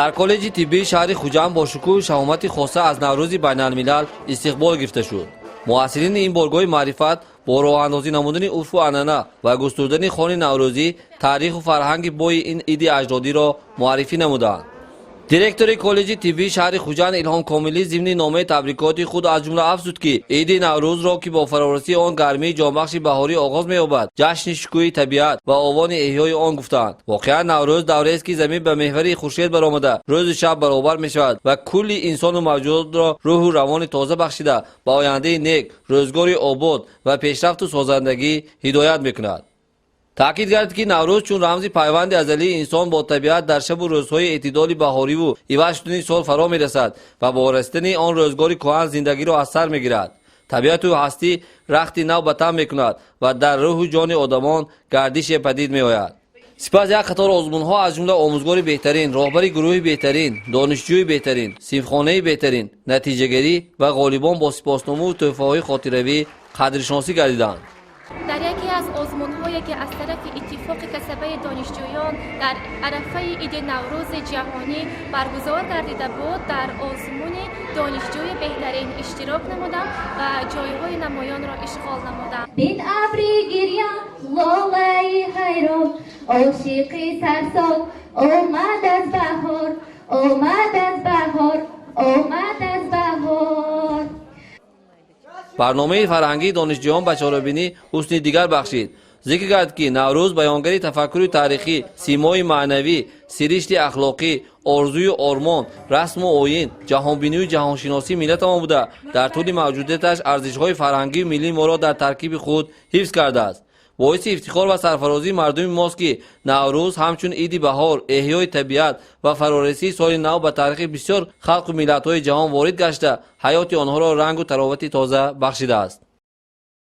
Дар коллеҷи тиббии шаҳри Хуҷанд бо шукӯҳу шаҳомати хоса аз Наврӯзи байналмилал истиқбол гирифта шуд. Муассирини ин боргоҳи маърифат бо роҳандозӣ намудани урфу анъана ва густурдани хони наврӯзӣ таъриху фарҳанги бои ин иди аҷдодиро муаррифӣ намуданд. Директори коллеҷи тиббии шаҳри Хуҷанд Илҳом Комилӣ зимни номаи табрикоти худ аз ҷумла афзуд, ки иди Наврӯзро, ки бо фарорасии он гармии ҷонбахши баҳорӣ оғоз меёбад, ҷашни шукӯҳи табиат ва овони эҳёи он гуфтанд. Воқеан, Наврӯз даврест, ки замин ба меҳвари хуршед баромада, рӯзу шаб баробар мешавад ва кулли инсону мавҷудотро рӯҳу равони тоза бахшида, ба ояндаи нек, рӯзгори обод ва пешрафту созандагӣ ҳидоят мекунад. Таъкид гардид, ки Наврӯз чун рамзи пайванди азалии инсон бо табиат дар шабу рӯзҳои эътидоли баҳориву иваз шудани сол фаро мерасад ва бо расидани он рӯзгори кӯҳан зиндагиро аз сар мегирад, табиату ҳастӣ рахти нав ба тан мекунад ва дар рӯҳу ҷони одамон гардише падид меояд. Сипас як қатор озмунҳо, аз ҷумла омӯзгори беҳтарин, роҳбари гурӯҳи беҳтарин, донишҷӯи беҳтарин, синфхонаи беҳтарин, натиҷагарӣ ва ғолибон бо сипосномаву тӯҳфаҳои хотиравӣ қадршиносӣ гардиданд. Дар яке аз озмунҳое, ки аз тарафи Иттифоқи касабаи донишҷӯён дар арафаи иди Наврӯзи ҷаҳонӣ баргузор гардида буд, дар озмуни донишҷӯи беҳтарин иштирок намудам ва ҷойҳои намоёнро ишғол намудам. Бин абри гирён, лолаи ҳайрон, ошиқи сарсон, омад аз баҳор, омад аз баҳор, омад аз баҳор. Барномаи фарҳангии донишҷӯён ба чорабинӣ ҳусни дигар бахшид. Зикр кард, ки Наврӯз баёнгари тафаккури таърихӣ, симои маънавӣ, сиришти ахлоқӣ, орзую ормон, расму оин, ҷаҳонбинию ҷаҳоншиносии миллатамон буда, дар тӯли мавҷудияташ арзишҳои фарҳангию миллии моро дар таркиби худ ҳифз кардааст. Боиси ифтихор ва сарфарозии мардуми мост, ки Наврӯз ҳамчун иди баҳор, эҳёи табиат ва фарорасии соли нав ба таърихи бисёр халқу миллатҳои ҷаҳон ворид гашта, ҳаёти онҳоро рангу таровати тоза бахшидааст.